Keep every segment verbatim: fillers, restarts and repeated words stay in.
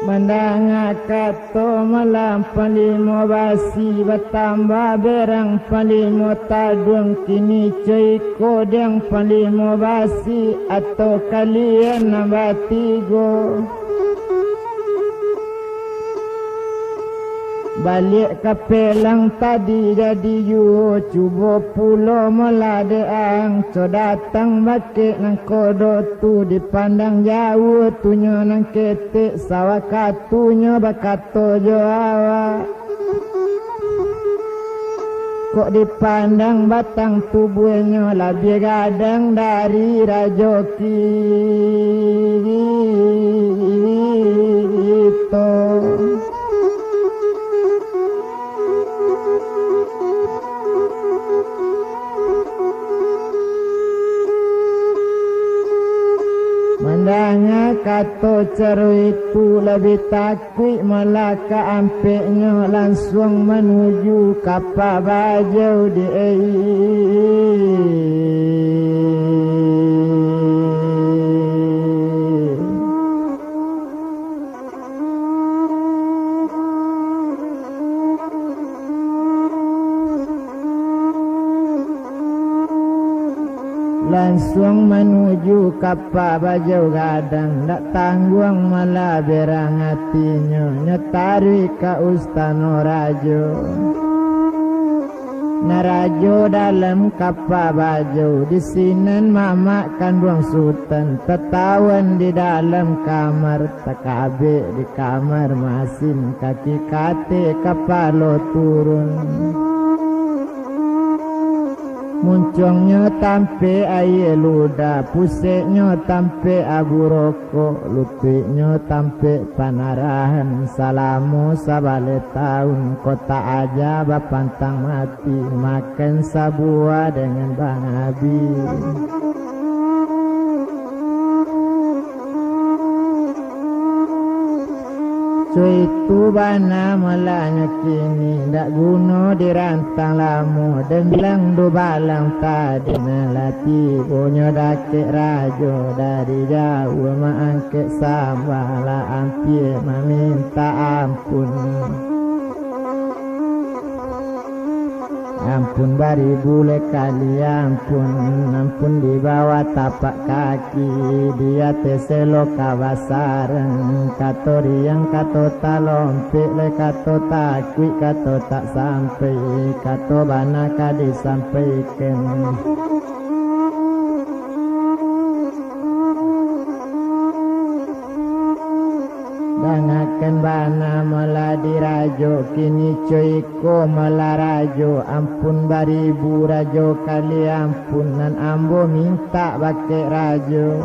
Mandanga kato malam panglimo basi, batambah berang panglimo taduang, kini co iko dek panglimo basi, atau kalian nan batigo. Baliak ka pelang tadi jadi juo, cubo pulo maladeang, co datang bakeh nangkodo tu, dipandang jauah tu nyo nan ketek, sawakatu nyo bakato jo awak. Kok dipandang batang tubuahnyo labiah gadang dari rajo kito. Mandanga kato caro itu, labiah takuik malaka ampeknyo, lansuang manuju kapa bajau di Lansuang manuju kapa bajau gadang, dak tangguang malah berang atinyo, nyo taruih ka ustano rajo. Nan rajo dalam kapa bajau, di sinan mamak kanduang sutan, tatawan di dalam kamar, takabek di kamar masin, kaki katek kapalo turun. Muncuangnyo tampek aia ludah, puseknyo tampek abu rokok, lutuiknyo tampek panarahan. Salamo sabaleh taun, kotak aja bapantang mati, makan sabuah dengan bang abih. Co itu bana malah nyo kini, dak guno dirantang lamo, dendang dubalang tadi. Nan lah tibonyo dakek rajo, dari jauah maangkek sambah, lah ampia mamintak ampun. Ampun baribu lai kali ampun, ampun di bawah tapak kaki, di ateh selo ka basarang. Kato riang, kato talompek, lai kato takuik, kato tak sampai, kato bana ka disampaikan. Dangakan bana malah di rajo, kini co iko malah rajo, ampun baribu rajo kali ampun, nan ambo mintak bakeh rajo.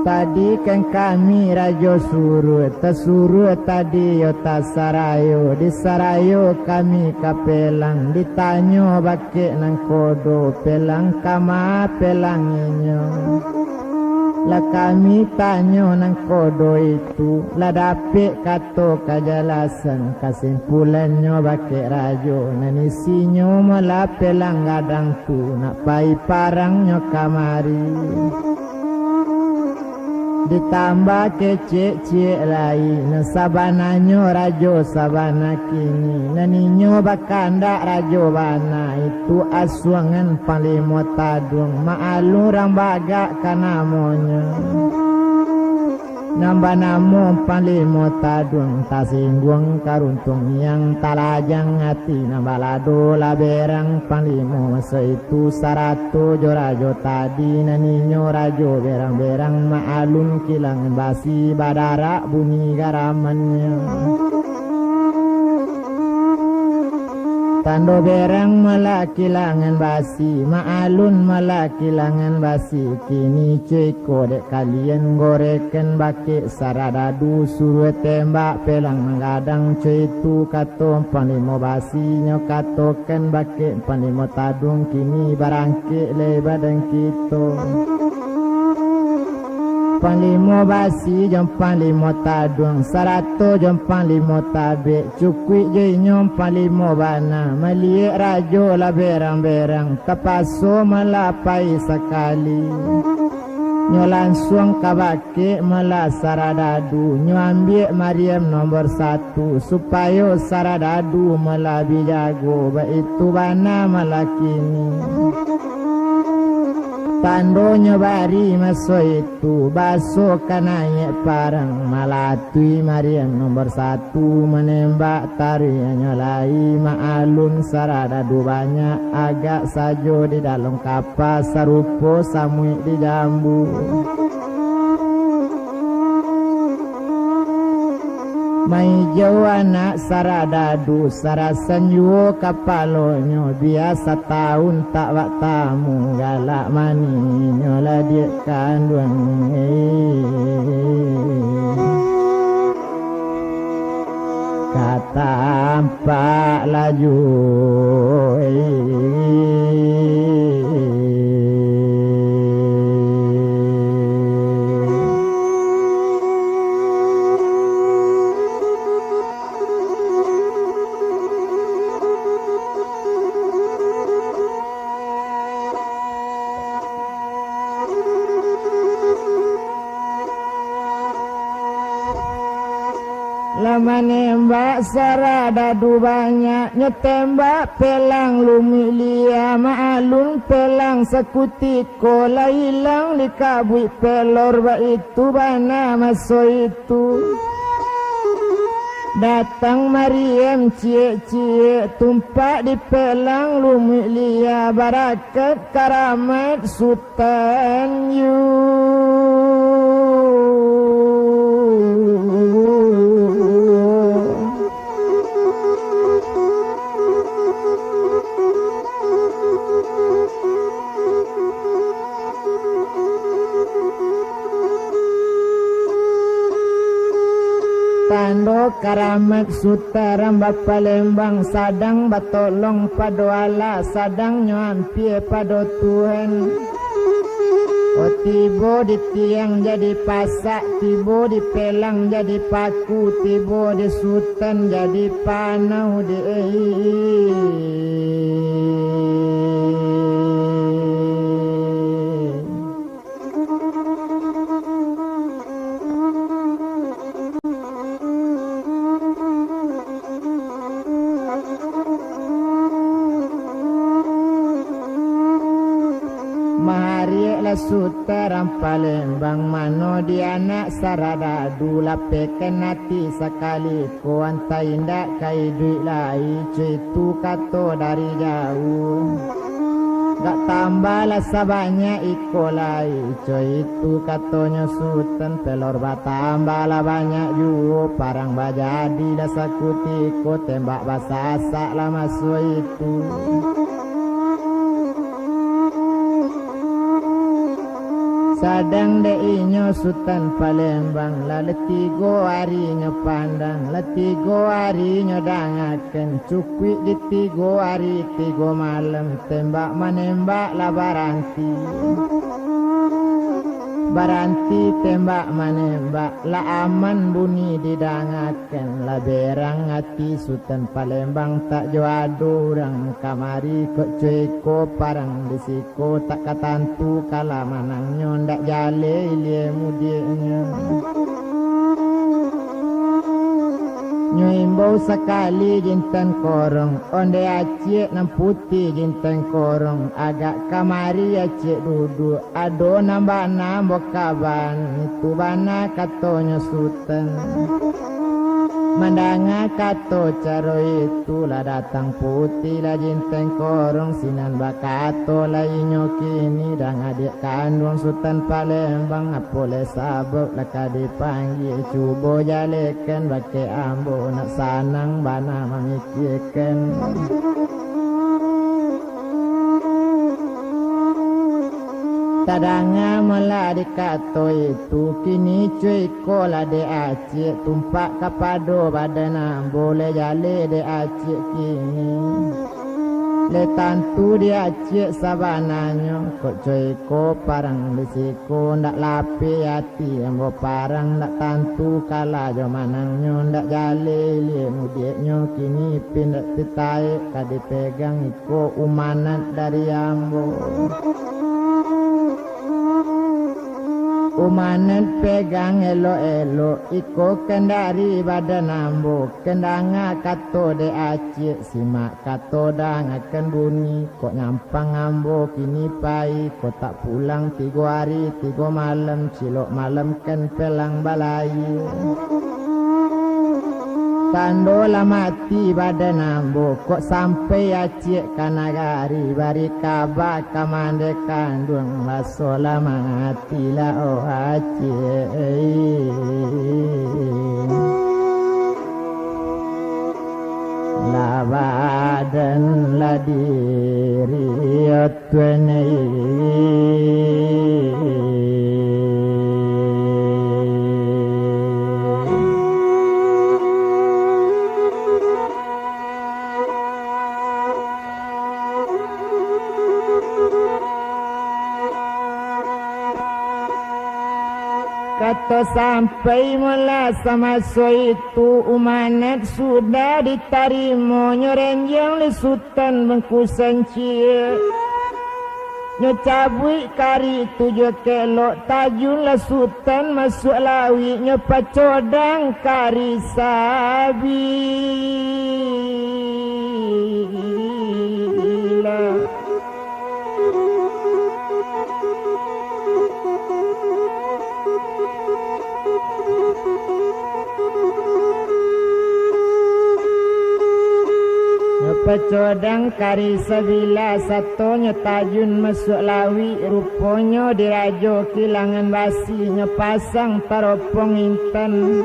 Tadi kan kami rajo suruah, tasuruah tadi yo tasarayo, disarayo kami ka pelang, ditanyo bakeh nangkodo, pelang kama pelang inyo. Lah kami tanyo nangkodo itu, lah dapek kato kajalasan, kasimpulannyo bakeh rajo, nan isinyo malah pelang gadang tu, nak pai parangnyo kamari. Ditambah kecek ciek lai, nan sabananyo rajo sabana kini, nan inyo bakandak rajo bana, itu asuangan Panglimo Taduang, Mak Alun Urang Bagak ka namonyo. Nan banamo Panglimo Taduang, tasingguang karuntuang yang talajang ati, nan balado lah berang Panglimo, saitu sarato jo rajo tadi, nan inyo rajo berang-berang, Mak Alun kilangan basi, badarak bunyi garamannyo. Tando berang malaki langan basi, maalun malaki langan basi. Kini cuko dek kalian gorekan bakek saradadu, suruah tembak pelang manggadang. Cuitu kato Panglimo Basi, nyo katokan bakek Panglimo Taduang, kini barangkek lai badan kito. Panglimo Basi jo Panglimo Taduang, sarato jo Panglimo Tabek, cukuik jo inyo Panglimo bana, maliek rajo lah berang-berang, tapaso malah pai sakali. Nyo lansuang ka bakek malah saradadu, nyo ambiak mariam nombor satu, supayo saradadu malah bi jago, baitu bana malah kini. Tandonyo bari maso itu, baso ka naiak parang, malatui mariam nombor satu, manembak taruihnyo lai, maalun saradadu banyak, agak sajo di dalam kapa, sarupo samuik di jambu. Maijau anak saradadu, sarasan juo kapalonyo, bia satahun tak batamu, galak maninyo lah diak kanduang. Ka tampak laju. Lah manembak saradadu banyak, nyo tembak pelang lumuik lia, maalun pelang sakutiko, lah ilang di kabuik pelor, baitu bana maso itu. Datang mariam ciek-ciek, tumpak di pelang lumuik lia, barakat karamat Sutan yu. Tando karamat Sutan Ramba Palembang, sadang batolong pado Allah, sadang nyo ampia pado Tuhan. Oh, tibo di tiang jadi pasak, tibo di pelang jadi paku, tibo di Sutan jadi panau di. Mahariak lah Sutan Ramba Palembang, mano di anak saradadu, lapekan ati sakali ko, antah indak ka iduik lai, co itu kato dari jauah. Gak tambah lah sabanyak iko lai, co itu katonyo Sutan, pelor batambah lah banyak juo, parang bajadi lah sakutiko, tembak basasak lah maso itu. Sadang dek inyo Sutan Palembang, lah tigo ari nyo pandang, lah tigo ari nyo dangakan, cukuik di tigo ari tigo malam, tembak manembak lah baranti. Baranti tembak manembak, lah aman bunyi didangakan, lah berang ati Sutan Palembang, tak jo ado urang kamari, kok co iko parang di siko, tak ka tantu kalah manangnyo, ndak jaleh ilia mudiaknyo. Nyo imbau sakali jintan korong, ondeh aciak nan putiah jintan korong, agak kamari aciak duduak, ado nan bana ambo kaban, itu bana katonyo Sutan. Mandanga kato caro itu, lah datang Puti, lah Jinteng Korong, sinan bakato lai inyo kini, dang adiak kanduang Sutan Palembang, apo lai sabauk lah ka dipanggia, cubo jalekan bakeh ambo, nak sanang bana mamikiakan. Tadanga malah dikato itu, kini cuy ko lah dek acik, tumpak kapado badan ambo, lai jaleh dek acik kini. Lai tantu dek acik sabananyo, kok cuy ko parang di siko, ndak lapeh ati ambo parang, ndak tantu kalah jo manangnyo, ndak jaleh ilia mudiaknyo, kini pindak titaik ka dipegang iko umanat dari ambo. Umanat pegang elok-elok, iko kan dari badan ambo, kan danga kato dek acik, simak kato dangakan bunyi, kok nyampang ambo kini pai, kok tak pulang tigo ari tigo malam, cilok malam kan pelang balaia. Tando lah mati badan ambo, kok sampai acik ka nagari, bari kaba ka mandeh kanduang, baso lah mati lah, oh, acik. Lah badan lah diri, oh, tuan. Kato sampai malah samaso itu, umanat sudah ditarimonyo renjang le Sutan Bangku Sancia. Nyo cabuik kari tu jo kelok, tajunlah Sutan masuak lauik, nyo pacodang kari sabilah. Nyo pacodang kari sabilah, sato nyo tajun masuak lauik, ruponyo di Rajo Kilangan Basi nyo pasang taropong intan.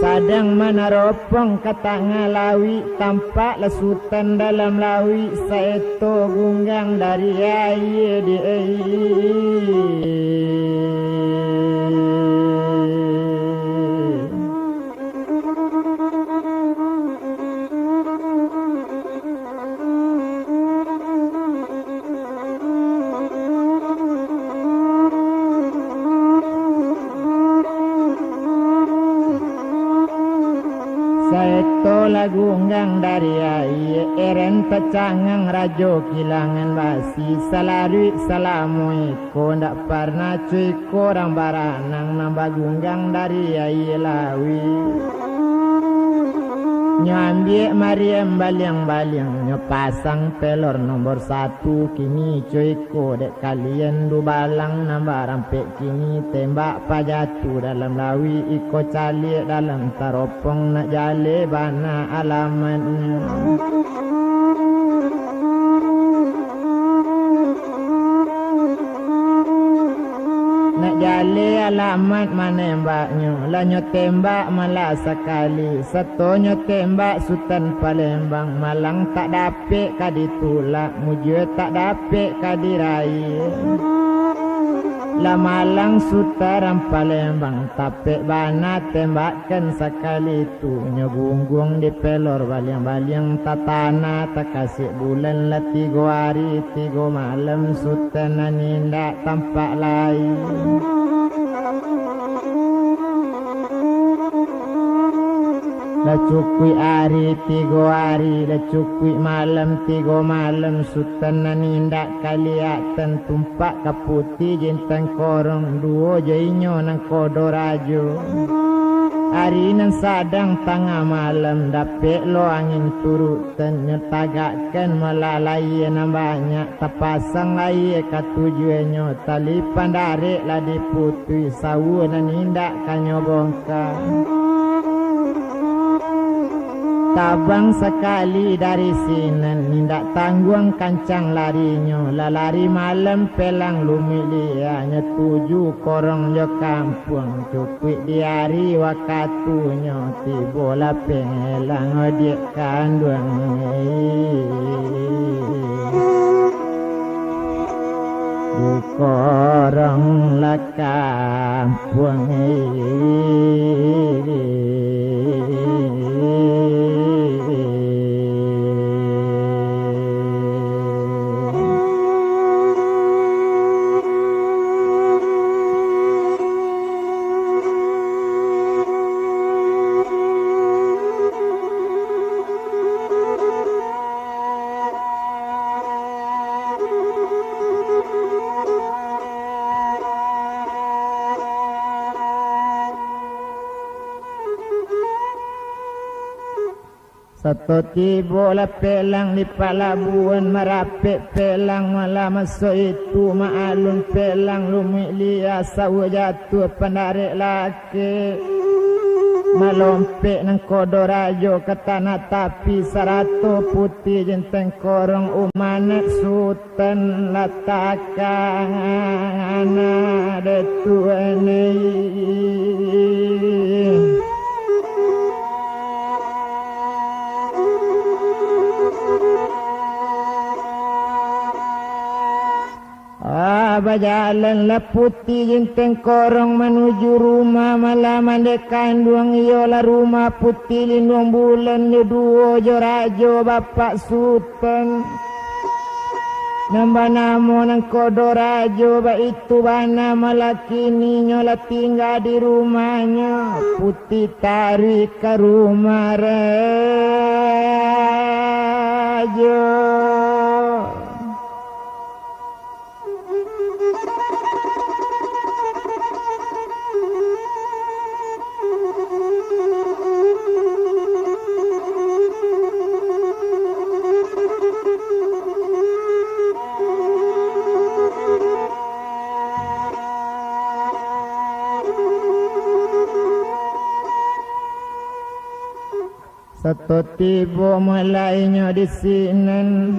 Sadang manaropong ka tangah lauik, tampaklah Sutan dalam lauik, saeto gunggang dari aia di aia. Saeto lah gunggang dari aia, eren tacangang Rajo Kilangan Basi, salaruik salamo iko ndak parnah cuy ko urang baranang nan bagunggang dari aia lauik. Nyo ambiak mariam baliang-baliang, nyo pasang pelor nombor satu, kini cuy ko dek kalian dubalang nan barampek kini, tembak pajatuah dalam lauik, iko caliak dalam taropong, nak jaleh bana alamatnyo. Nak jaleh alamat manembaknyo, lah nyo tembak malah sakali, sato nyo tembak Sutan Palembang, malang tak dapek ka ditulak, mujua tak dapek ka diraih. Lah malang Sutan Palembang, tapek bana tembakan sakali tu, nyo gungguang dipelor baliang-baliang, tatana takasik bulan, lah tigo ari tigo malam Sutan nan indak tampak lai. Lah cukuik ari tigo ari, lah cukuik malam tigo malam, Sutan nan indak kaliatan, tumpak ka Puti Jintang Korong, duo jo inyo nangkodo rajo. Ari nan sadang tangah malam, dapek lo angin turutan, nyo tagakkan malah layia nan banyak, tapasang layia ka tujuannyo, tali pandarek lah diputuih, sawa nan indak ka nyo bongka. Tabang sakali dari sinan, indak tangguang kancang larinyo, lah lari malam pelang lumiak liaknyo, tuju korong jo kampuang, cukuik di ari wakatunyo, tibolah pelang diak kanduang. Di korong lah kampuang. Sato tibo lah pelang di palabuahan, marapek pelang malah maso itu, maalun pelang lumiak liak, sauah jatuah pandarek laki. Malompek nangkodo rajo ka tanah tapi, sarato Puti Jinteng Korong, umanak Sutan lah takana dek tuan. Ah, bajalanlah Puti Jinteng Korong manuju rumah malah mandeh kanduang, iyolah rumah Puti Linduang Bulan jo duo jo rajo bapak Sutan. Nan banamo nangkodo rajo, baitu bana malah kininyo lah tingga di rumahnyo. Puti taruih ka rumah rajo. Sato tibo mulai nyo di sinan,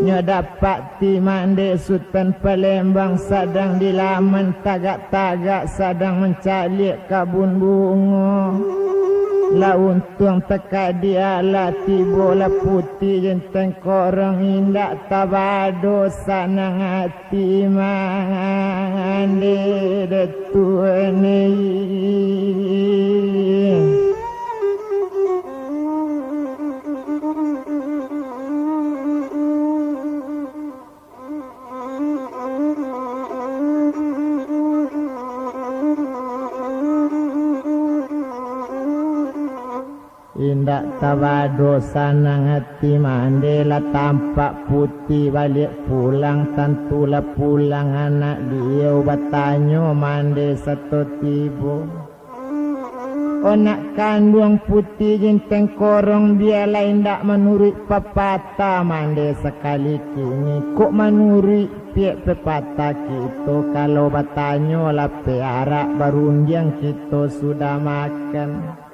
nyo dapati mandeh Sutan Palembang sadang di laman tagak-tagak, sadang mancaliak kabun bungo. Lah untuang takadiak lah tibo lah Puti Jinteng Korong, indak tabado sanang ati. Ti mandeh dek tuan. Indak tabado sanang ati mandeh, lah tampak Puti baliak pulang, tantulah pulang anak diau, batanyo mandeh sato tibo. O nak kanduang Puti Jinteng Korong, bialah indak manuruik papatah mandeh sakali kini, kok manuruik piak pepatah kito, kalau batanyo lapeh arak, barundiang kito sudah makan.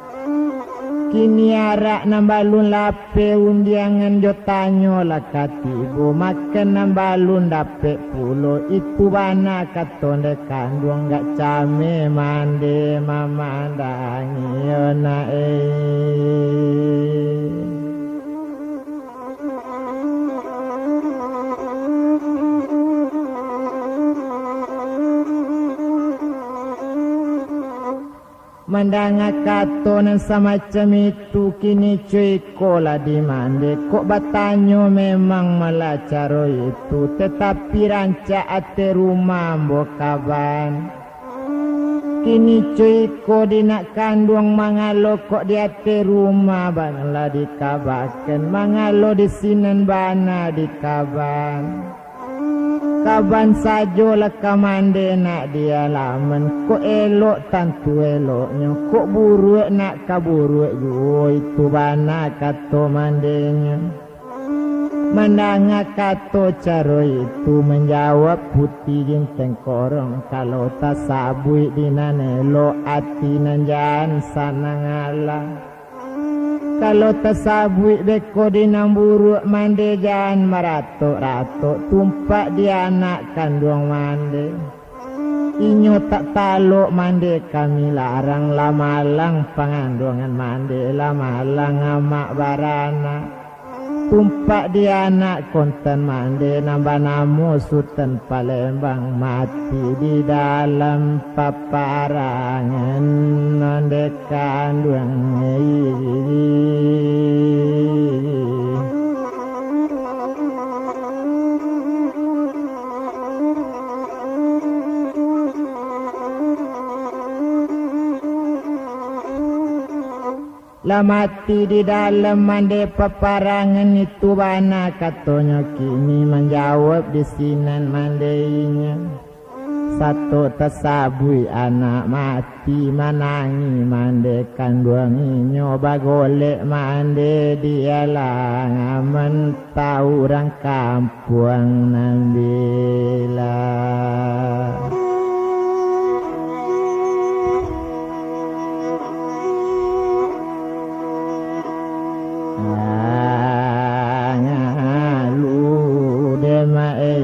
Kini arak nan balun lapeh, undiangan jo tanyo lah ka tibo, makan nan balun dapek pulo. Itu bana kato ndeh kanduang, gak cameh mandeh mamandangi yo nak eh. Mandanga kato nan samacam itu, kini co iko lah dimandeh. Kok batanyo memang malah caro itu, tatapi rancak ateh rumah ambo kaban. Kini co iko di nak kanduang mangalo, kok di ateh rumah bana lah dikabakan, mangalo di sinan bana dikaban. Kaban sajo lah ka mandeh nak di alaman, kok elok tantu eloknyo, kok buruak nak ka buruak juo, itu bana kato mandehnyo. Mandanga kato caro itu, manjawab Puti Jinteng Korong, kalau tasabuik di nan elok, ati nan jan sanang alah. Kalau tasabuik beko di nan buruak, mande jan maratok-ratok tumpak di anak kanduang mande. Inyo tak talok mande kami larang, lah malang panganduangan mande, lah malang amak baranak. Tumpak di anak kontan mande nan banamo Sutan Palembang, mati di dalam paparangan mande kanduang. Lah mati di dalam mande paparangan itu bana, katonyo kini manjawab di sinan mande inyo. Sato tasabuik anak mati, manangih mande kanduang inyo, bagolek mande di alang aman tau urang kampuang nan bila. Ngalu dek mak ei.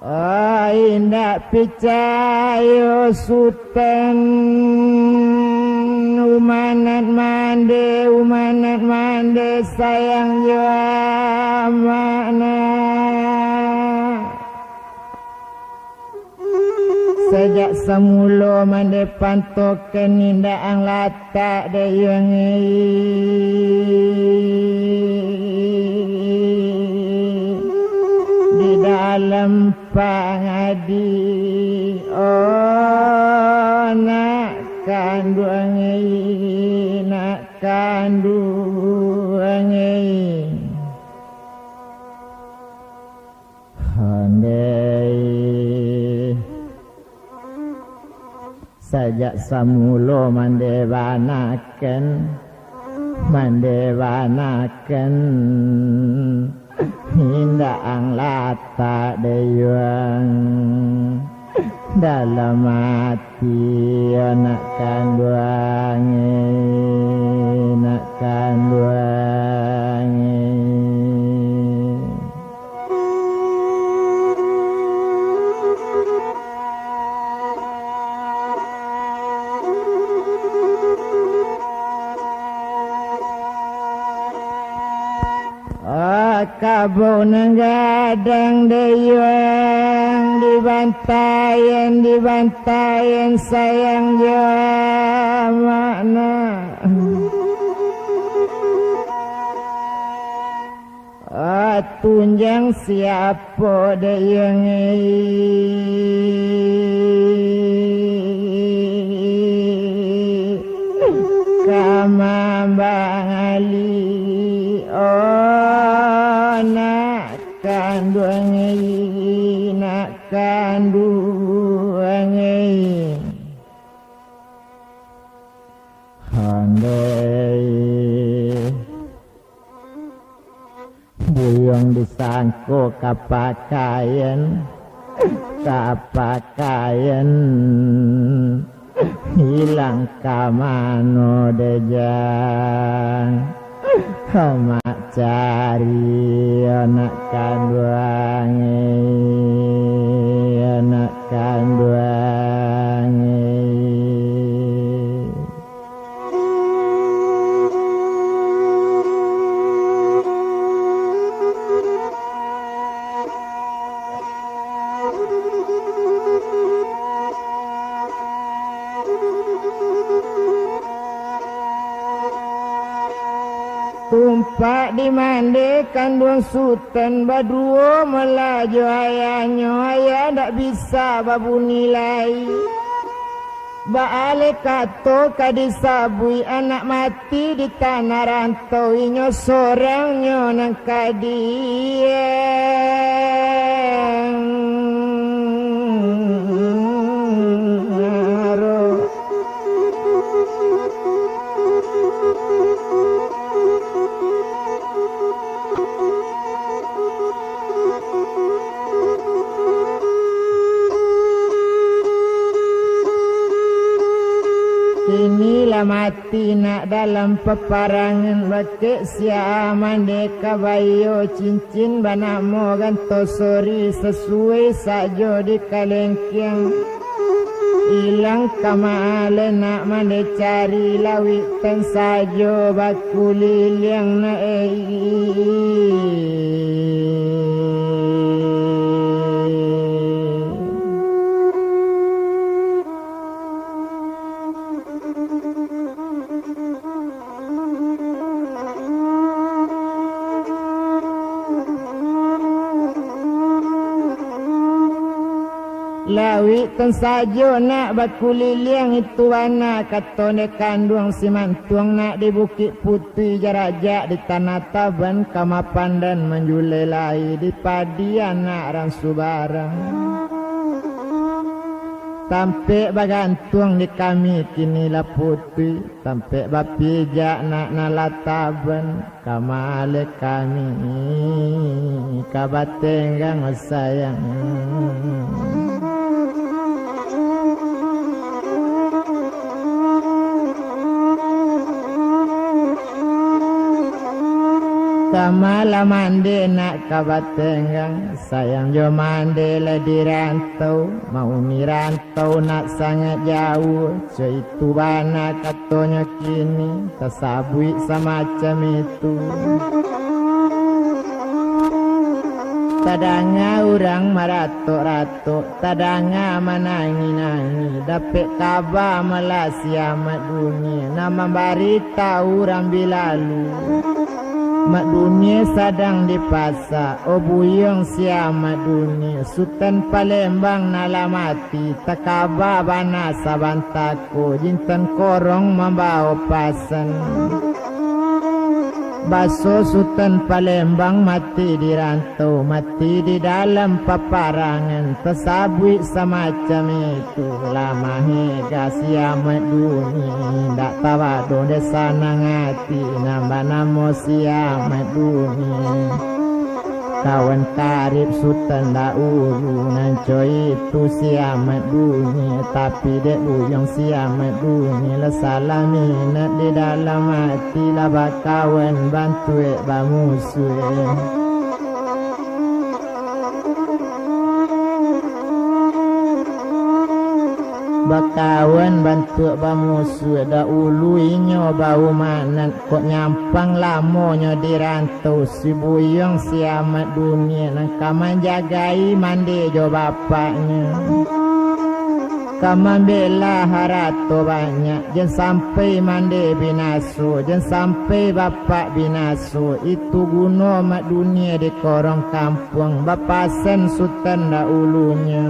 Ai, indak picayo Sutan, umanat mande, umanat mande sayang jo amak nak. Sajak samulo mande pantokan indak ang latak dek iyo ngei. Di dalam pangadi, oh, nak kanduang ngei, nak kanduang ngei. Andai sajak samulo mande banakan, mande banakan, indak ang latak dek iyo ang dalam ati, nak kanduang ei, nak kanduang ei. Ah, kabau nan gadang dek iyo ang, dibantaian, dibantaian sayang jo amak nak. Ah, tunjang siapo dek iyo ngei ka mambangali, oh, nak kanduang ei, nak kanduang ei. Andai buyuang disangko ka pakaian, ka pakaian, ilang ka mano dek jang? Amak cari anak kanduang ei, anak kanduang ei. Tumpak di mande kanduang Sutan baduo malah jo ayahnyo, ayah ndak bisa babunyi lai. Baaleh kato ka disabuik, anak mati di tanah rantau, inyo sorangnyo nan ka diang. Tinak dalam paparangan, bakeh siya mandeh ka baiyo, cincin banamo ganto sori, sasuai sajo di kalengkiang. Ilang ka ma alai nak mandeh cari, lauik tan sajo bakuliliang nak, eh. Lauik tan sajo nak bakuliliang, itu bana kato nde kanduang si Mantuang nak di Bukik Putuih, jarajak di Tanah Taban, ka mapandan manjulai lai di padi anak rang subarang. Tampek bagantuang di kami kini lah putuih, tampek bapijak nak nan lah taban, ka ma alai kami ka batenggang sayang. Ka ma lah mandeh nak ka batenggang, sayang jo mandeh lah di rantau, mauni rantau nak sangaik jauah, co itu bana katonyo kini, tasabuik samacam itu. Tadanga urang maratok-ratok, tadanga manangih-nangih, dapek kaba malah si Amak Dunia, nan mambaritahu urang bi lalu. Mak Dunia sadang di pasa, oh buyuang si Amak Dunia, Sutan Palembang nan lah mati, takaba bana sabanta ko, jintan korong mambawo pasan. Baso Sutan Palembang mati di rantau, mati di dalam paparangan, tasabuik samacam itu. Lah mahega si Amak Dunia, indak tabado dek sanang ati, nan banamo si Amak Dunia. Kawan karib Sutan dahulu, nan co itu si Amak Dunia, tapi dek buyuang si Amak Dunia, lah salah minat di dalam ati, lah bakawan bantuak bamusuah. Bakawan bantuak bamusuah, dahulu inyo baumanat, kok nyampang lamonyo di rantau, si buyuang si Amak Dunia, nan ka manjagai mandeh jo bapaknyo. Ka mambela harato banyak, jan sampai mandeh binaso, jan sampai bapak binaso. Itu guno Mak Dunia di korong kampuang, bapasan Sutan dahulunyo.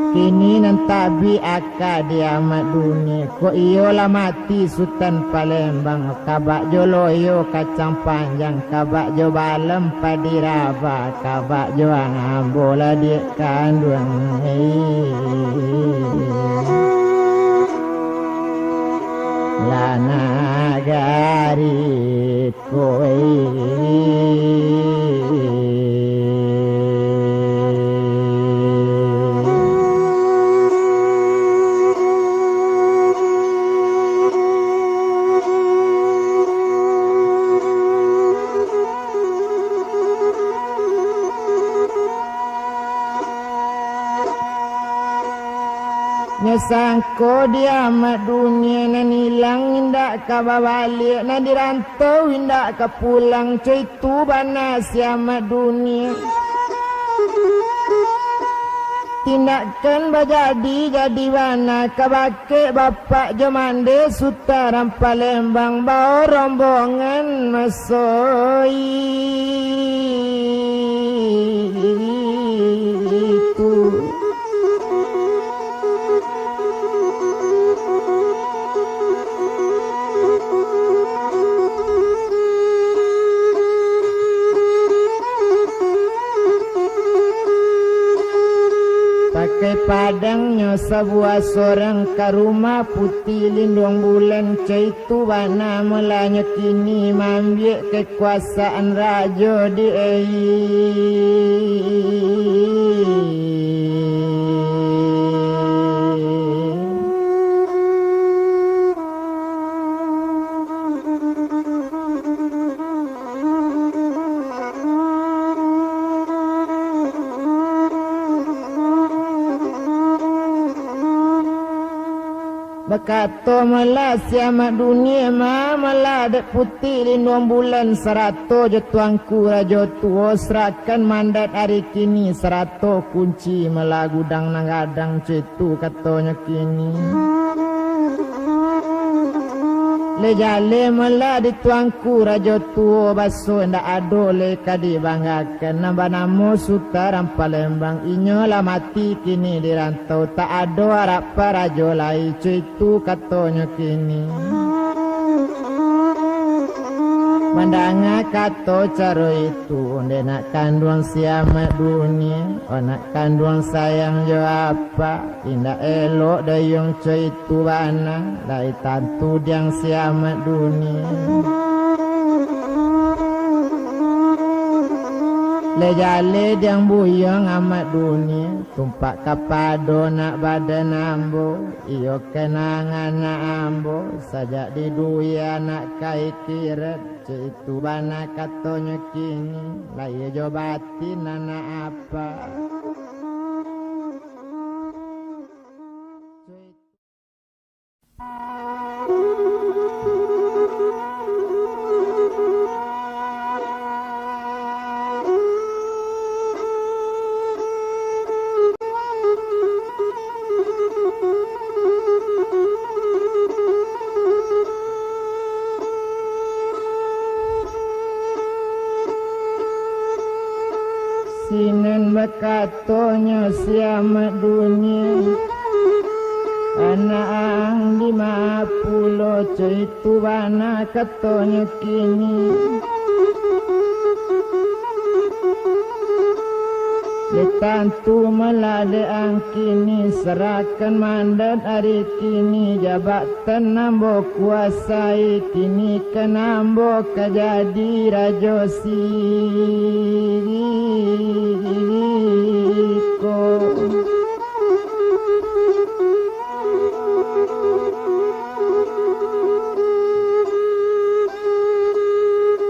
Kini nan tabik aka di Amak Dunia, kok iyo lah mati Sutan Palembang, kabak jo loyo kacang panjang, kabak jo balam padi raba, kabak jo ambo lah diak kanduang. Lah nagari ko. Nyo sangko di Amak Dunia, nan ilang indak ka babaliak, nan di rantau indak ka pulang, co itu bana si Amak Dunia. Tindakan bajadi, jadi bana, kabake bapak jo mandeh Sutan Palembang, bao rombongan maso itu. Pakai padangnyo sabuah sorang, ka rumah Puti Linduang Bulan, co itu bana mulanyo kini maambiak kekuasaan rajo di ai. Kato malah si Amak Dunia, ma-, malah dek putik linduang bulan, sarato jo tuanku Rajo Tuo, sarakan mandat ari kini, sarato kunci malah gudang nan gadang, co itu katonyo kini. Lai jaleh malah di tuanku Rajo Tuo, baso indak ado lai ka dibanggakan, nan banamo Sutaran Palembang, inyo lah mati kini di rantau, tak ado arap parajo lai, co itu katonyo kini. Mandanga kato caro itu, dek nak kanduang si Amak Dunia, anak kanduang sayang jo apak, indak elok dayuang co itu bana, lai tantu diang si Amak Dunia. Lai jaleh diang buyuang Amak Dunia, tumpak kapado nak badan ambo, iyo kanangan nak ambo, sajak di duya nak ka ikirat, co itu bana katonyo kini, lahia jo batin anak apak. Sinan bakatonyo si Amak Dunia, anak ang dima pulo, co itu bana katonyo kini. Dek tantu malah dek ang kini, sarakan mandat ari kini, jabatan ambo kuasai, kini kan ambo ka jadi rajo siko.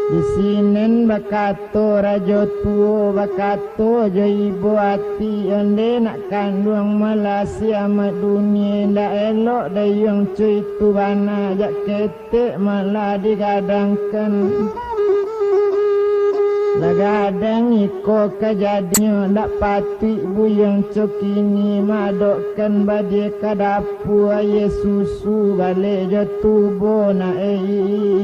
Di sinan bakato Rajo Tuo, bakato jo ibo ati, onde nak kanduang malah si Amak Dunia, indak elok dayuang co itu bana, jak ketek malah digadangkan. Lah gadang iko kajadinyo, ndak patuik buyuang co kini, maadokkan badia ka dapua, aia susu baleh jo tubo nak ei.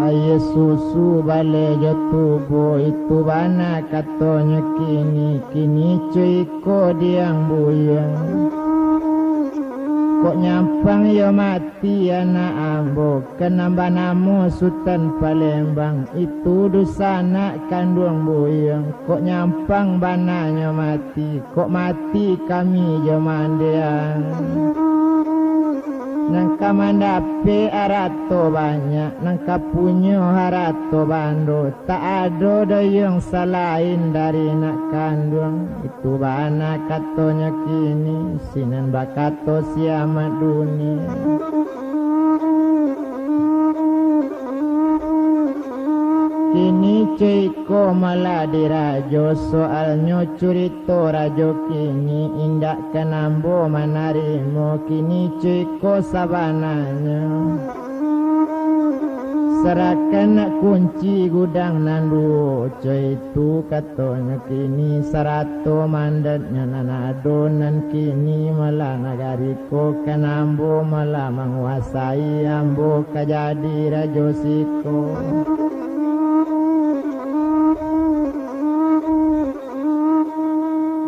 Aia susu baleh jo tubo, itu bana katonyo kini, kini co iko diang buyuang. Kok nyampang iyo mati anak ambo, kan nan banamo Sutan Palembang, itu dunsanak kanduang buyuang. Kok nyampang bana nyo mati, kok mati kami jo mandiang. Nan ka mandapek arato banyak, nan ka punyo arato bando, tak ado dayuang salain dari nak kanduang. Itu bana katonyo kini, sinan bakato si Amak Dunia. Kini co iko malah dirajo, soalnyo curito rajo kini indak kan ambo manarimo, kini co iko sabananyo. Sarakan nak kunci gudang nan duo, co itu katonyo kini, sarato mandatnyo nan ado nan kini, malah nagari ko kan ambo, malah manguasai ambo, ka jadi rajo siko.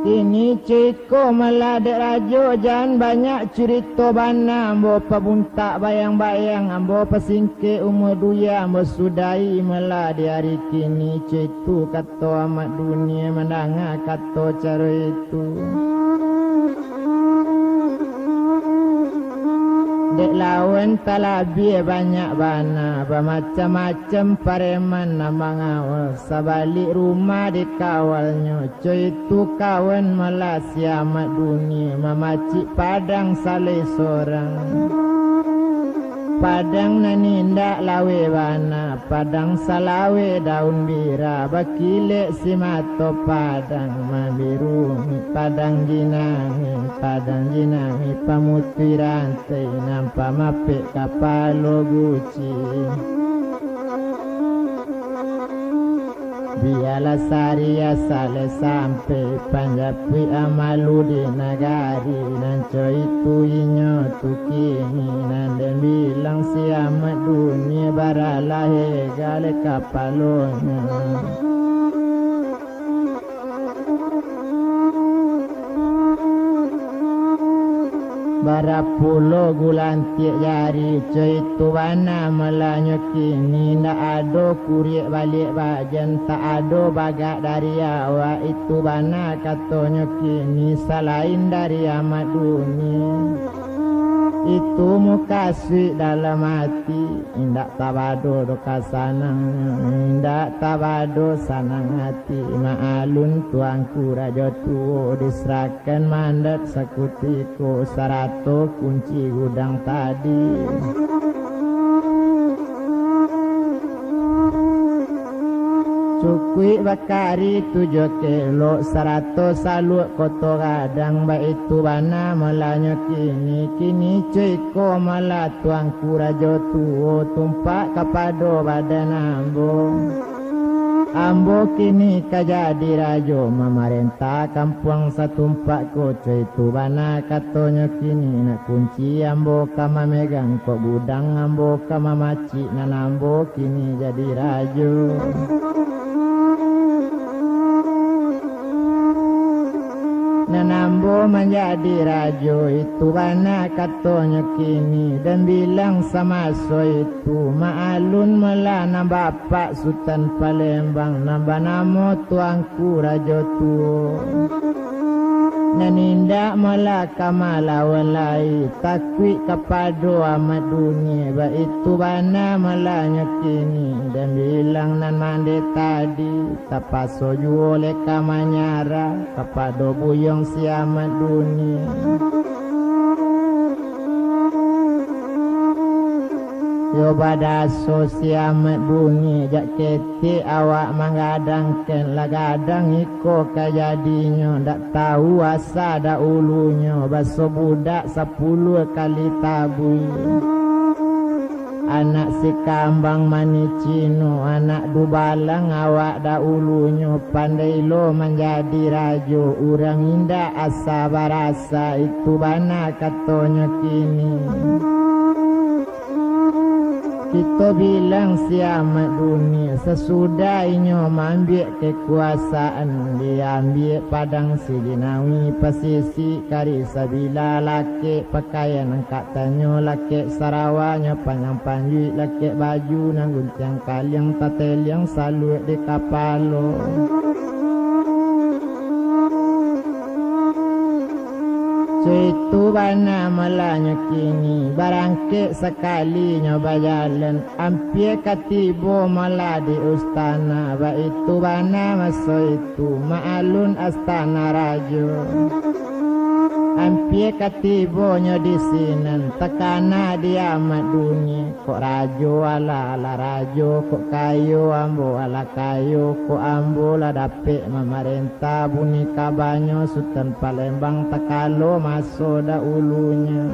Kini co iko malah dek rajo, jan banyak curito bana, ambo pabuntak bayang-bayang, ambo pasingkek umua duya, ambo sudahi malah di ari kini. Co itu kato Amak Dunia, mandanga kato caro itu. Dek lawan talabiah banyak bana, bamacam-macam pareman nan mangawal. Sabalik rumah dikawalnyo, co itu kawan malah si Amak Duni, mamacik padang salai sorang. Padang nan indak laweh bana, padang salaweh daun bira, bakilek si mato padang mambiruni, padang jinami, padang jinami pamutuih rantai, nan pamapek kapalo guci. Bialah sariah salai sampai, panjapuik amalu di nagari, nan co itu inyo tu kini, nan den bilang si Amak Duni, baralah hega lai kapalonyo. Bara pulo gulantiak jari, co itu bana malah nyo kini, ndak ado kuriak baliak bajan, tak ado bagak dari awak, itu bana katonyo kini, salain dari Amak Duni. Itu mukasuik dalam ati, indak tabado doh ka sanangnyo, indak tabado sanang ati. Maalun Tuanku Rajo Tuo, diserahkan mandat sakutiko, sarato kunci gudang tadi. Cukuik bakari tujuah kelok, sarato saluak koto gadang, baitu bana malah nyo kini. Kini co iko malah Tuanku Rajo Tuo, tumpak kapado badan ambo. Ambo kini ka jadi rajo, mamarentah kampuang satumpak ko, co itu bana katonyo kini, nak kunci ambo ka mamegang, kok gudang ambo ka mamacik, nan ambo kini jadi rajo. Nan ambo manjadi rajo, itu bana katonyo kini, den bilang samaso itu, maalun malah nan bapak Sutan Palembang, nan banamo Tuanku Rajo Tuo. Nan indak malah ka malawan lai, takuik kapado Amak Duni, baitu bana malah nyo kini, den bilang nan mandeh tadi, tapaso juo lai ka manyarah kapado buyuang si Amak Duni. Yo badaso si Amak Duni jak ketek awak manggadangkan, lah gadang iko ka jadinyo, ndak tau asa daulunyo, baso budak sapuluah kali tabuih. Anak si kambang manih Cino, anak dubalang awak daulunyo, pandai lo manjadi rajo, urang indak asa barasa, itu bana katonyo kini. Kito bilang si Amak Duni, sasudah inyo maambiak kekuasaan, diambiak padang si Jinawi, pasisik kari sabila, lakek pakaian angkek tanyo, lakek sarawanyo panjang panjuik, lakek baju nan guntiang kaliang, tateliang saluak di kapalo. Co itu bana malah nyo kini, barangkek sakalinyo bajalan, ampia ka tibo malah di ustana, baitu bana maso itu. Tu maalun astana rajo. Ampia ka tibonyo di sinan, takana di Amak Duni. Kok rajo alah, alah rajo, kok kayo ambo alah kayo, kok ambo lah dapek mamarentah, bunyi kabanyo Sutan Palembang takalo maso dahulunyo.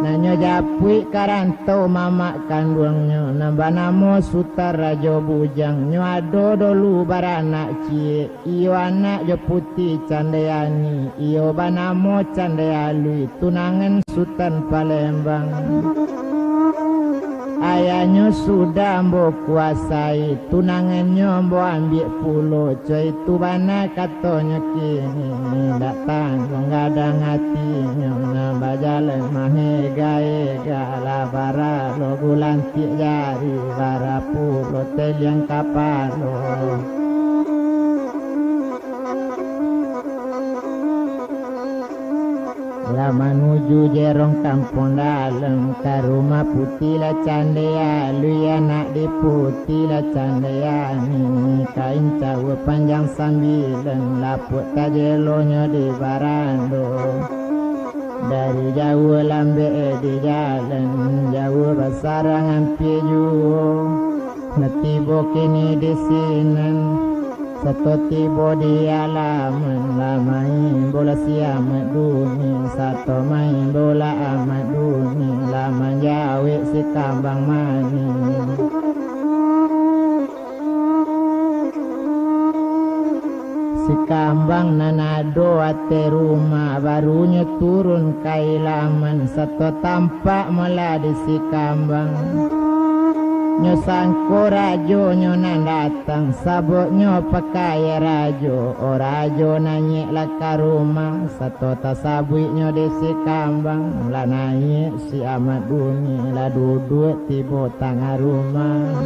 Nan nyo japuik ka rantau mamak kanduangnyo, nan banamo Sutan Rajo Bujang. Nyo ado dolu baranak ciek, iyo anak jo Puti Candayani, iyo banamo Candayalui, tunangan Sutan Palembang. Ayahnyo sudah ambo kuasai, tunangannyo ambo ambiak pulo. Co itu bana katonyo kini, indak tangguang gadang atinyo, nan bajalan mahega-ega, lah baralo gulantiak jari, bara pulo teliang kapalo. Manuju jerong kampuang dalam, ka rumah Puti lah Candeh Alui, anak di Puti lah Candeh Ani. Kain cawa panjang sambilan, lapuak tajelonyo di barando. Dari jauah lambek di jalan, jauah basarang ampia juo. Lah tibo kini di sinan, sato tibo di alaman, lah main bola si Amat Duni, sato main bola Amat Duni, lah manjawek si Kambang Manih. Si Kambang nan ado ateh rumah, barunyo turun ka ilaman, sato tampak malah di si Kambang. Nyo sangko rajonyo nan datang, saboknyo pakai rajo, o rajo naiak lah ka rumah, sato tasabuiknyo di si Kambang, lah naiak si Amat Duni, lah duduak tibo tangah rumah.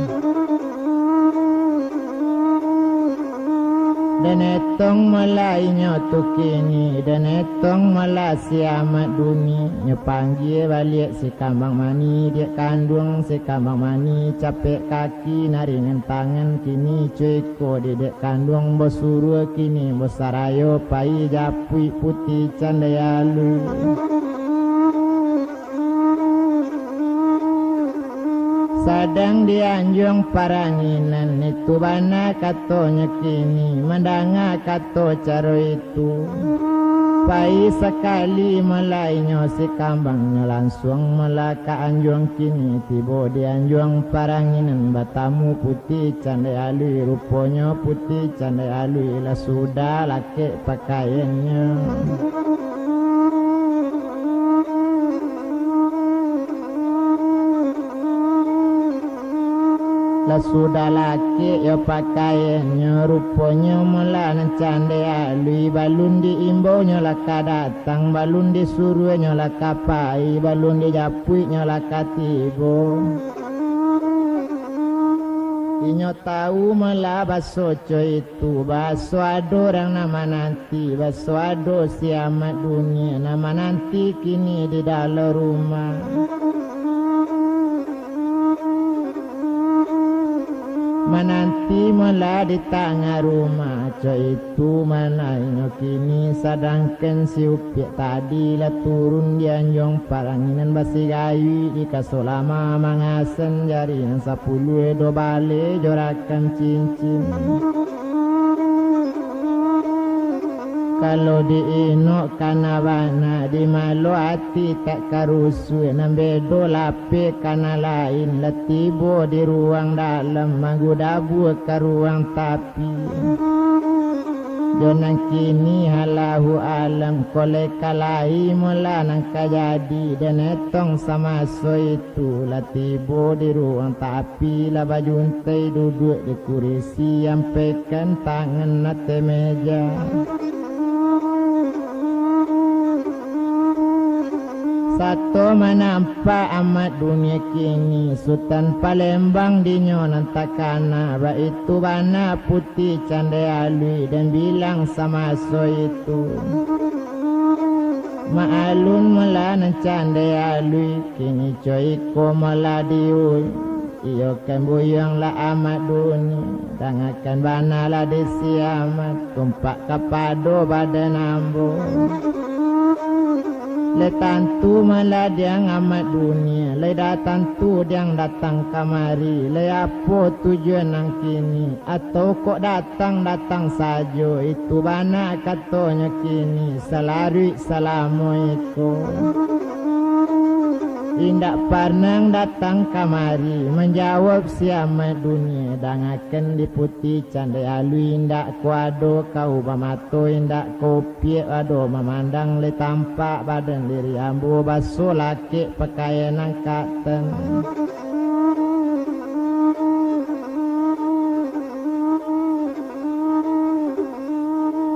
Den etong malah inyo tu kini, den etong malah si Amat Duni, nyo panggia baliak si Kambang Manih, diak kanduang si Kambang Manih, capek kaki nan ringan tangan, kini co iko di diak kanduang, basurua kini basarayo pai japuik Puti Candeh Alui. Sadang di anjuang paranginan, itu bana katonyo kini, mandanga kato caro itu. Pai sakali malah inyo si Kambang, nyo lansuang malah ka anjuang kini, tibo di anjuang paranginan, batamu Puti Candeh Alui, ruponyo Puti Candeh Alui lah sudah lakek pakaiannyo. Lah sudah lakek yo pakaiannyo, ruponyo malah nan Candeh Alui, balun diimbaunyo lah ka datang, balun disuruahnyo lah ka pai, balun dijapuiknyo lah ka tibo. Inyo tahu malah baso co itu, baso ado urang nan mananti, baso ado si Amat Duni nan mananti kini di dalam rumah. Mananti malah di tangah rumah, co itu malah inyo kini, sadangkan si Upiak tadi lah turun di anjuang paranginan, basigayuik di kaso lama, mangasan jari nan sapuluah, do baleh jo rakam cincin. Kalau di inok kana bana, di malo ati tak karusuah, nan bedo lapeh kana lain, lah tibo di ruang dalam, manggudabua ka ruang tapi. Jo nan kini Allahu alam, koleh ka lai malah nan ka jadi, den etong samaso itu, lah tibo di ruang tapi, lah bajuntai duduak di kurisi, ampaikan tangan ateh meja. Sato manampak Amat Duni kini, Sutan Palembang dinyo nan takana, baitu bana Puti Candeh Alui, den bilang samaso itu. Maalun malah nan Candeh Alui, kini co iko malah diui. Iyo kan buyuang lah Amat Duni, dangakan bana lah di si Amat, tumpak kapado badan ambo. Lai tantu malah diang Amat Duni, lai dah tantu diang datang kamari, lai apo tujuan nan kini, atau kok datang-datang sajo, itu bana katonyo kini, salaruik salamo iko. Indak parnah datang kamari, manjawab si Amat Duni, dangakan di Puti Candeh Alui, indak ko ado kau bamato, indak ko Upiak ado mamandang, lai tampak badan diri ambo, baso lakek pakaian nan katen.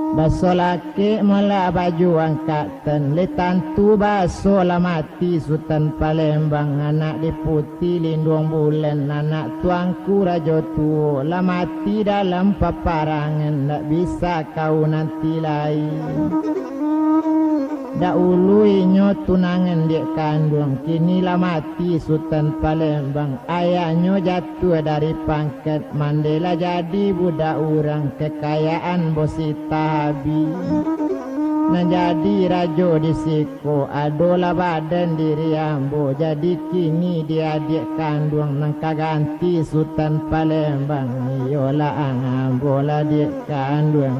Baso lakek malah baju angkatan, lai tantu baso lah mati Sutan Palembang, anak di Puti Linduang Bulan, anak tuanku Rajo Tuo, lah mati dalam paparangan, ndak bisa kau nanti lai. Daulu inyo tunangan diak kanduang, kini lah mati Sutan Palembang. Ayaknyo jatuah dari pangkat, mandeh lah jadi budak urang, kekayaan bosita habih. Nan jadi rajo di siko, adolah badan diri ambo, jadi kini di adiak kanduang nan ka ganti Sutan Palembang, iyolah ambo lah diak kanduang.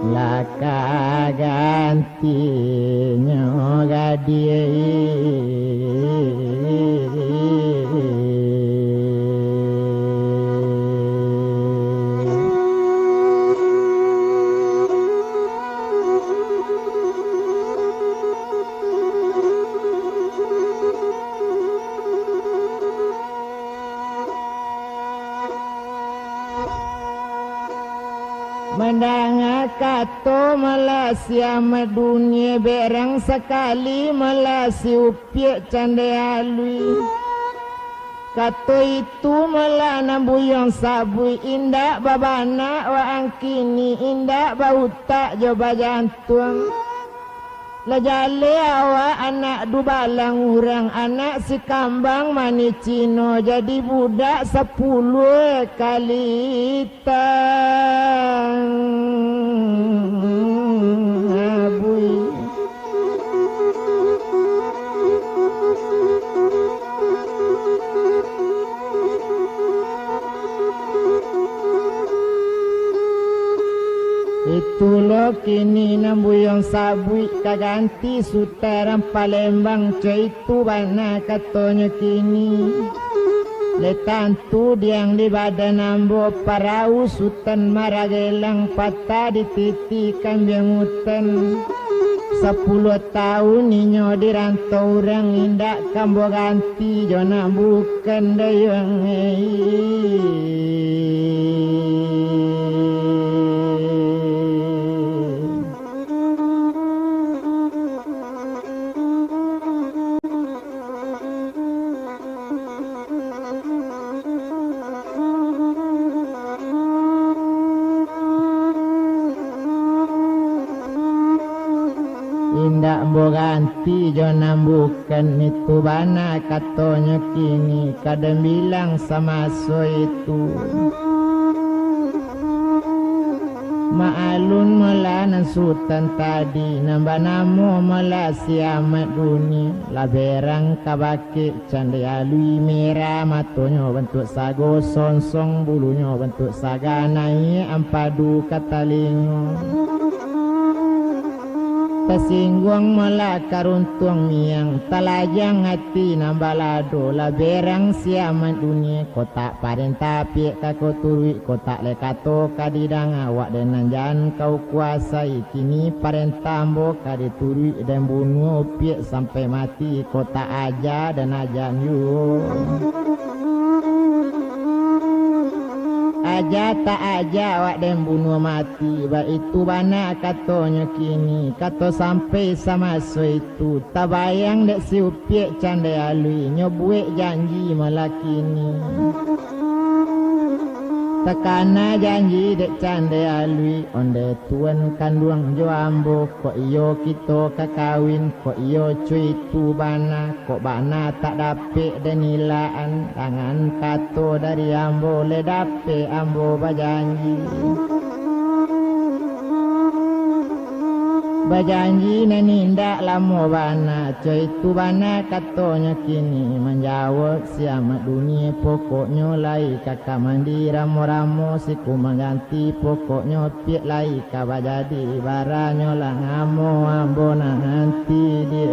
Lah ka gantinyo gadih. Mandanga kato malah si Amat Dunia, berang sakali malah si Upiak Candai Alui. Kato itu malah nan Buyuang sabuik, indak babana waang kini, indak bautak jo bajantuang. Lah jaleh awak anak dubalang urang, anak si kambang manih Cino, jadi budak sapuluah kali tang abui. Itulah kini nan Buyuang sabuik ka ganti Sutan Palembang, co itu bana katonyo kini. Letan tu diang di badan ambo, parau Sutan Maragelang patah di titi kambiang utan. Sapuluah taun inyo di rantau urang, indak ka ambo ganti jo nan bukan dayuang. Indak ambo ganti jo nan bukan, itu bana katonyo kini, ka den bilang samaso itu. Maalun malah nan Sutan tadi, nan banamo malah si Amat Dunia, lah berang ka bakeh Candai Alui, merah matonyo bantuak sago sonsong, bulunyo bantuak saga, naiak ampadu ka talingo. Tasingguang malah karuntuang miang, talajang ati nan balado, lah berang si Amat Dunia, kok tak parentah piak ka ko turuik, kok tak lai kato ka didanga, wak den nan jan kau kuasai, kini parentah ambo ka dituruik, den bunuah Upiak sampai mati, kok tak aja den ajan juo. Aja tak aja awak den bunuah mati, baitu bana katonyo kini, kato sampai samaso itu, tabayang dek si Upiak Candai Alui, nyo buek janji malah kini. Takana janji dek Candai Alui, ondeh tuan kanduang jo ambo, kok iyo kito ka kawin, kok iyo co itu bana, kok bana tak dapek den ilaan, dangan kato dari ambo, lai dapek ambo bajanji. Bajanji nan indak lamo bana, co itu bana katonyo kini, manjawab si Amat Dunia, pokoknyo lai ka ka mandi ramo-ramo, siku mangganti, pokoknyo Piak lai ka bajadi, baranyo lah ngamo ambo nan nanti di.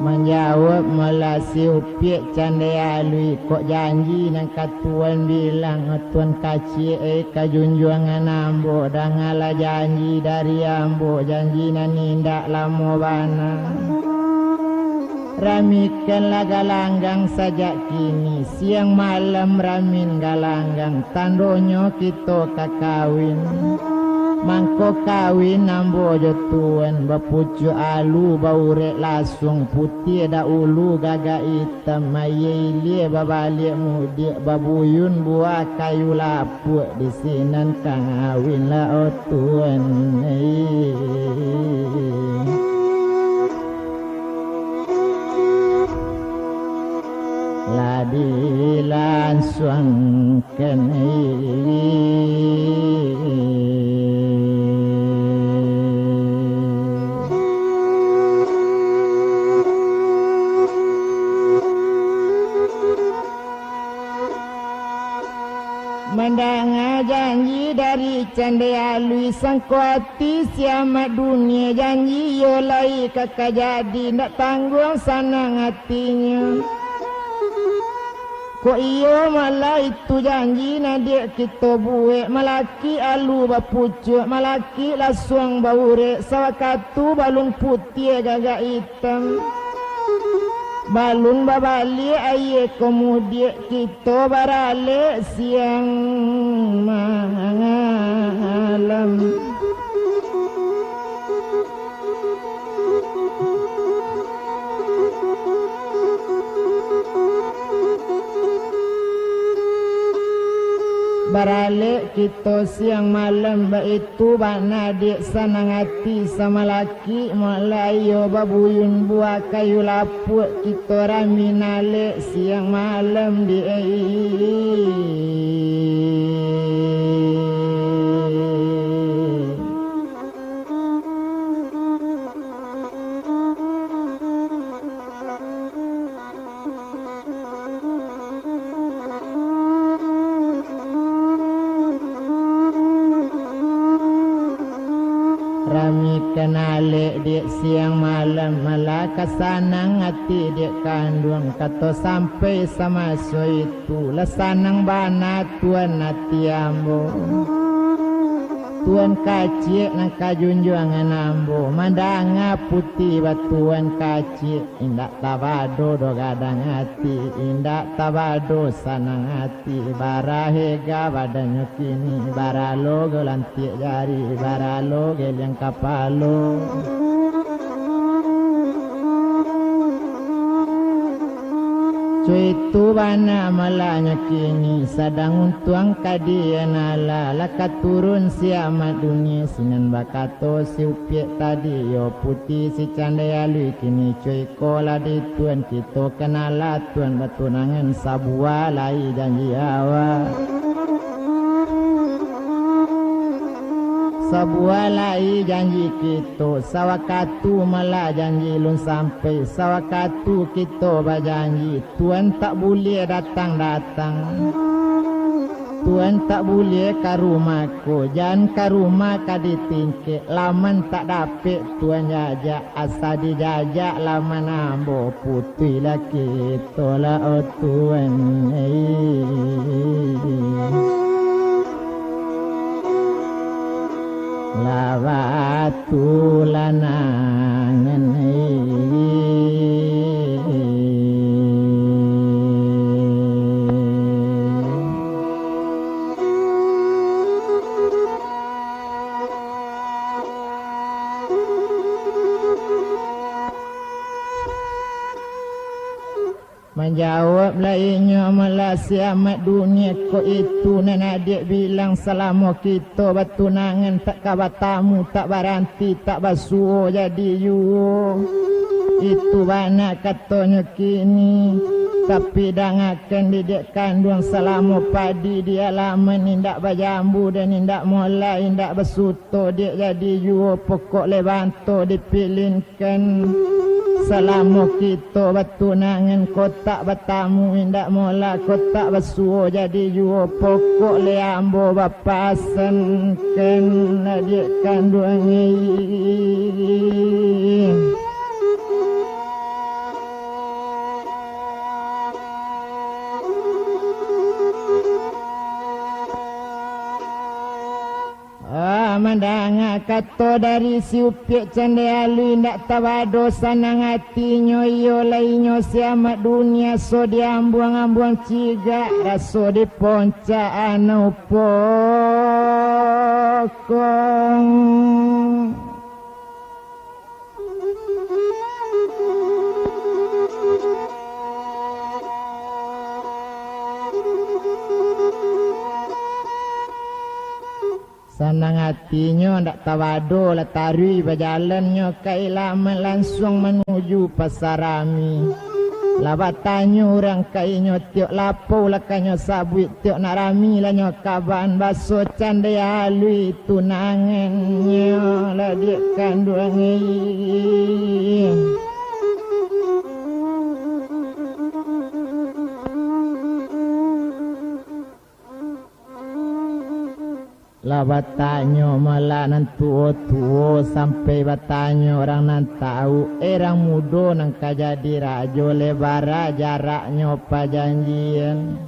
Manjawab malah si Upiak Candai Alui, kok janji nan ka tuan bilang, tuan kaciak ai ka junjuangan ambo, dangalah janji dari ambo, janji nan indak lamo bana. Ramikanlah galanggang sajak kini, siang malam ramin galanggang, tandonyo kito ka kawin. Mangko kawin ambo jo tuan, bapucuak alu, baurek lasuang putiah, daulu gagak itam, aia ilia babaliak mudiak, babuyun buah kayu lapuak, di sinan kawin lah, o tuan. Lah dilansuang Mandanga janji dari Candai Alui, sangko ati si Amak Dunia, janji iyo lai ka kajadi, ndak tangguang sanang atinyo. Kok iyo malah itu janji nan dek kito buek, malakik alu bapucuak, malakik lasuang baurek, sawakatu balun putiah gagak itam. Balun babaliak aia ko mudiak, kito baralek siang malam. Baralek kito siang malam, baitu bana dek sanang ati, samalakik malah iyo babuyun buah kayu lapuak, kito rami nalek siang malam di Rami kanalek dek siang malam, malah ka sanang ati dek kanduang, kato sampai samaso itu, lah sanang bana tuan ati ambo. Tuan kaciak nan kajunjuangan ambo, mandanga putiah batuan kaciak, indak tabado doh gadang ati, indak tabado sanang ati, bara hega badannyo kini, bara logo lantiak jari, bara logo geliang kapalo. Cuitu bana malanyo kini, sadang untuang ka dianala, lah ka turun si Amak Dunia, sinan bakato si Upiak tadi, yo putiah si Candai Alui kini, cuy. Ko lah di tuan kito kanala tuan batunangan, sabuah lai janji awak. Sabuah lai janji kito, sawakatu malah janji lun sampai, sawakatu kito bajanji, tuan tak buliah datang-datang. Tuan tak buliah ka rumah ko, jan ka rumah ka ditingkek, laman tak dapek tuan jajak, asa dijajak laman ambo putuih laki tolak, o tuan. Lah batu lanangan. Manjawablah inyo, malah si Amak Dunia, kok itu nan adiak bilang, salamo kito batunangan tak ka batamu, tak baranti, tak basuo jadi juo. Itu bana katonyo kini, tapi dangakan dek kanduang, salamo padi di alaman indak bajambu dan indak molai, indak basuto, diak jadi juo pokok lai banto dipilin. Kan salamo kito batunangan, kok tak batamu indak molai, kok tak basuo jadi juo pokok lai ambo bapasankan, adiak kanduang. Mandanga kato dari si Upiak Candai Alui, indak tabado sanang atinyo, iyo lai inyo si Amak Dunia so diambuang-ambuang cigak, raso diponcak anau pokong. Sanang atinyo ndak tabado lah taruih bajalannyo ka Ilamet lansuang manuju Pasarami. Lah batanyo urang ka inyo tiok lapau lah kanyo sabuik, tiok nak rami lah nyo kaban, baso Candai Alui tunangannyo lah diak kanduang. Lah batanyo malah nan tuo-tuo, sampai batanyo urang nan tau, "Eh, urang mudo nan ka jadi rajo, lai bara jaraknyo pajanjian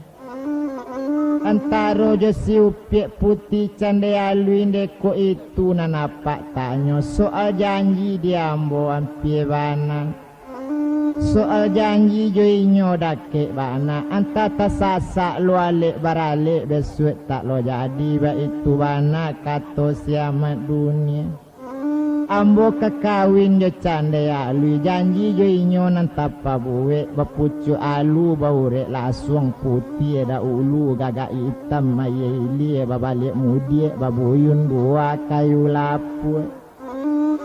antaro jo si Upiak Putiah Candai Alui?" Dek kok itu nan apak tanyo, soal janji di ambo ampia bana. Soal janji jo inyo dakek bana, antah tasasak lo alek baralek, bisuak tak lo jadi, baitu bana kato si Amak Dunia. Ambo ka kawin jo Candai Alui, janji jo inyo nan tapabuek, bapucuak alu, baurek lasuang putiah daulu, gagak itam aia ilia, babaliak mudiak, babuyun buah kayu lapuak.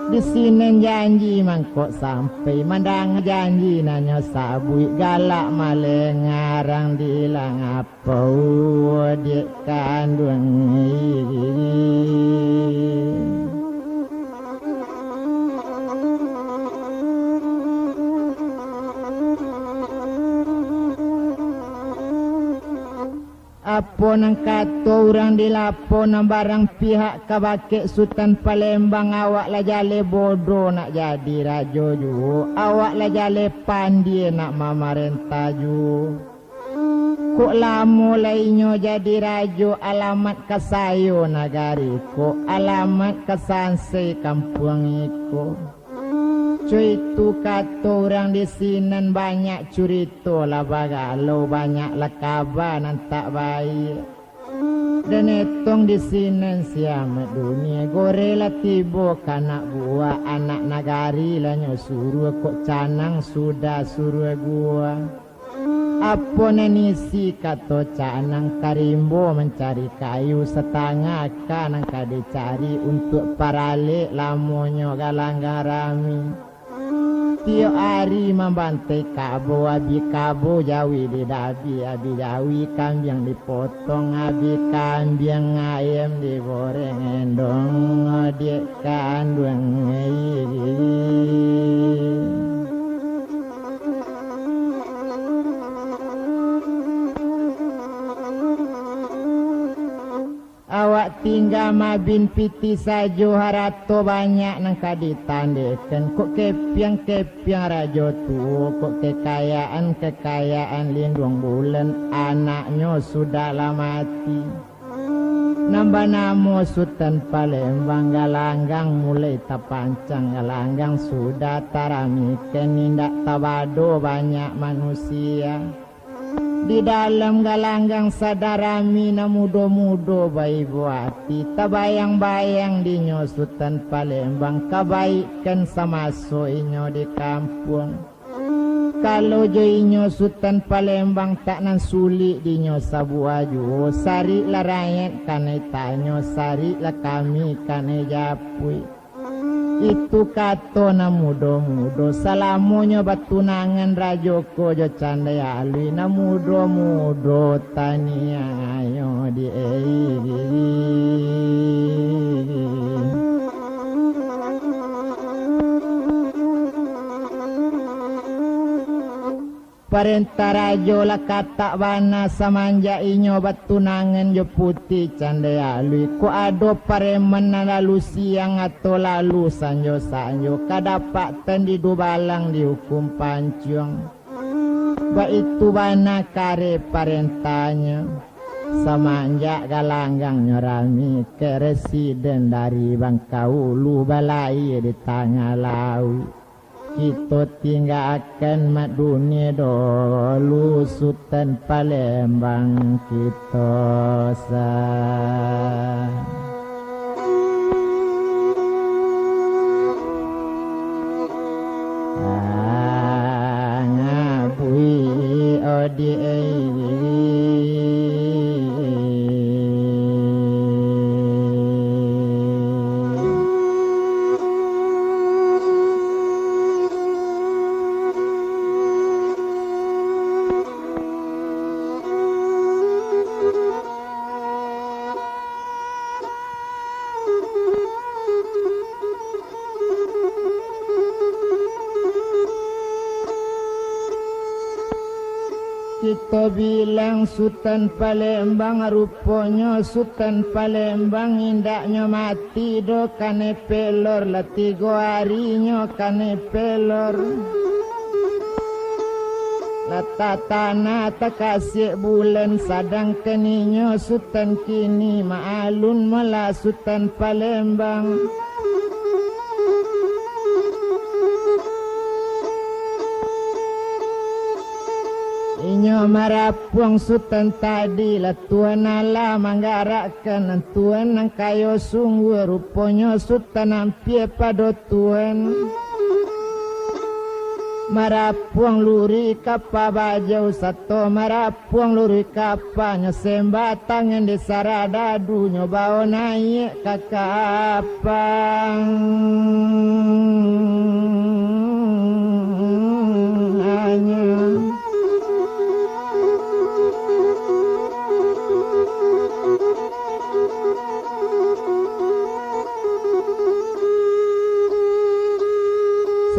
Di sinan janji mangko sampai, mandanga janji nan nyo sabuik, galak malengarang di langapau diak kanduang. Apo nan kato urang di lapau, nan barang pihak ka bakeh Sutan Palembang, awak lah jaleh bodoh nak jadi rajo juo, awak lah jaleh pandie nak mamarentah juo. Kok lamo lai inyo jadi rajo, alamat ka sayo nagari ko, alamat ka sansai kampuang iko. Co itu kato urang di sinan, banyak curito lah bagalau, banyak lah kaba nan tak baiak. Den etong di sinan si Amak Dunia, goreh lah tibo ka anak buah, anak nagari lah nyo suruah, kok canang sudah suruah gua. Apo nan isi kato canang, ka rimbo mancari kayu, satangah aka nan ka dicari, untuak paralek lamonyo galanggang rami. Tiok ari mambantai kabo, abih kabo jawi didabi, abih jawi kambiang dipotong, abih kambiang ayam digoreng endong diak kanduang. Awak tingga mabin pitih sajo, harato banyak nan ka ditandehkan. Kok kepiang-kepiang rajo tuo, kok kekayaan-kekayaan linduang bulan, anaknyo sudah lah mati. Nan banamo Sutan Palembang, galanggang mulai tapancang, galanggang sudah taramikan, indak tabado banyak manusia. Di dalam galanggang sadang rami, nan mudo-mudo baibo ati, tabayang-bayang dinyo Sutan Palembang, kabaikan samaso inyo di kampuang. Kalau jo inyo Sutan Palembang, tak nan sulik dinyo sabuah juo, sarik lah rakyat kanai tanyo, sarik lah kami kanai japuik. Itu kato nan mudo-mudo, salamonyo batunangan rajo ko jo Candai Alui, nan mudo-mudo taniayo di. Parentah rajo lah katak bana samanjak inyo batunangan jo Putiah Candai Alui. Kok ado pareman nan lalu siang atau lalu sanjo-sanjo, ka dapatan di dubalang diukum pancuang. Baitu bana kareh parentahnyo. Samanjak galanggangnyo rami, ka residen dari Bangkaulu, balaia di tangah lauik. Kito tinggakan mak dunia dulu, Sutan Palembang kito sa. Ah, ngabui odi ei. Kito bilang Sutan Palembang, ruponyo Sutan Palembang indaknyo mati doh, kanai pelor lah tigo arinyo kanai pelor. Lah tatanah takasiak bulan, sadangkan inyo Sutan kini maalun malah Sutan Palembang. Inyo marapuang Sutan tadi lah Tuan Allah manggarakkan, Tuan nan kayo sungguah, ruponyo Sutan ampia pado Tuan. Marapuang luruih kapa bajau, sato marapuang luruih kapanyo, sembah tangan di saradadunyo, bao naiak ka kapanyo.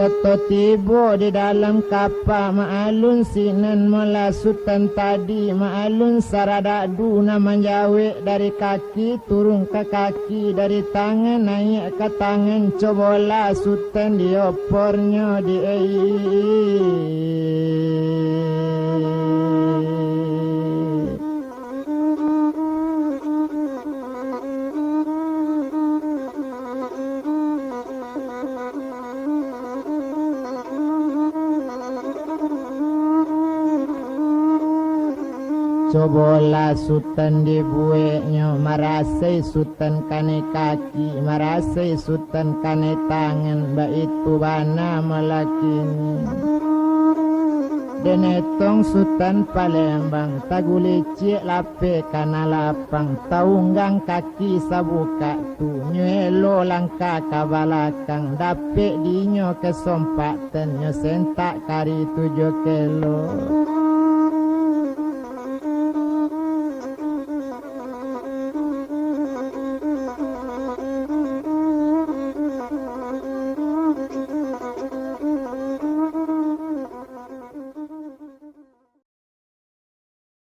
Sato tibo di dalam kapa, maalun sinan malah Sutan tadi, maalun saradadu nan manjawek dari kaki turun ka kaki, dari tangan naiak ka tangan, cobolah Sutan diopornyo di ai. Cobolah Sutan dibueknyo, marasai Sutan kanai kaki, marasai Sutan kanai tangan, baitu bana malah kini. Den etong Sutan Palembang, tagulicik lapeh kana lapang, taunggang kaki sabukak tu, nyo elo langkah ka balakang, dapek dinyo kasompatan, nyo sentak kari tujuah kelo.